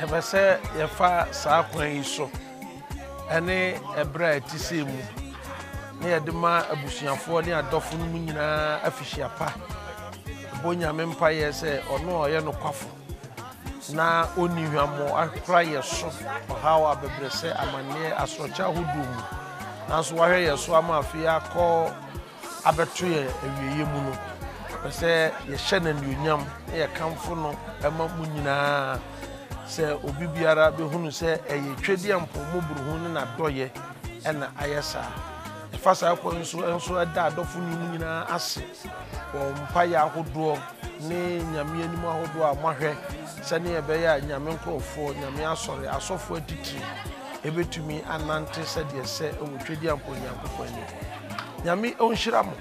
Yɛpɛ sɛ yɛfa saa kwan yi so ne ɛberɛ a ɛte sei mu na yɛde ma abusuafoɔ ne adɔfo no mu nyinaa afihyia pa. Bɔ Nyame mpaeɛ sɛ ɔno a ɔyɛ nokwafo na ɔnni hwammɔ akora yɛ so ɔhaw abɛbrɛsɛ amanneɛ asorɔkye ahodoɔ mu nanso wahwɛ yɛ so ama afei akɔ abɛto yɛn awieeɛ mu no, yɛpɛ sɛ yɛhyɛ no anuonyam na yɛkamfo no ma mo nyinaa sɛ obi biara bɛhunu sɛ ɛyɛ Twedeɛmpo mmɔborɔhunu ne n'adɔyɛ na ayɛ saa. Yɛfa saa kwan yi so nso da adɔfo no mu nyinaa ase wɔ mpaeɛ ahodoɔ ne Nyame anim ahodoɔ a moahwɛ sɛdeɛ ɛbɛyɛ a Nyame nkurɔfoɔ, Nyame asɔre, asɔfoɔ atitire ɛbɛtumi anante sɛdeɛ ɛsɛ wɔ Twedeɛmpo Nyankopɔn anim. Nyame ɔnhyira mo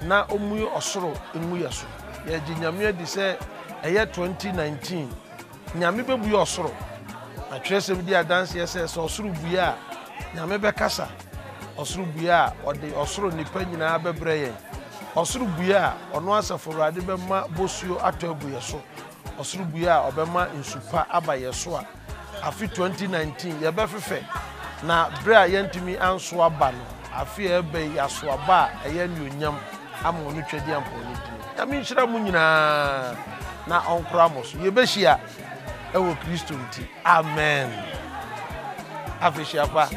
na ɔmmue ɔsoro ngu yɛ so. Yɛgye Nyame adi sɛ ɛyɛ 2019 Nyame bɛbue ɔsoro. Na twerɛsɛm di adanseɛ sɛ sɛ ɔsoro bue a Nyame bɛkasa. Ɔsoro bue a ɔde ɔsoro nnepa nyinaa bɛbrɛ yɛn. Ɔsoro bue a ɔno Asafo Awurade bɛma bosuo atɔ agu yɛ so. Ɔsoro bue a ɔbɛma nsu pa aba yɛ so a afe 2019 yɛbɛfefɛ na berɛ a yɛntumi anso aba no afe a ɛreba yi yɛaso aba a ɛyɛ anuonyam ama ɔno Tweaduampɔn no din. Nyame nhyira mo nyinaa na ɔnkora mo so. Yɛbɛhyia ɛwɔ Kristo nti. Amen. Afehyia pa.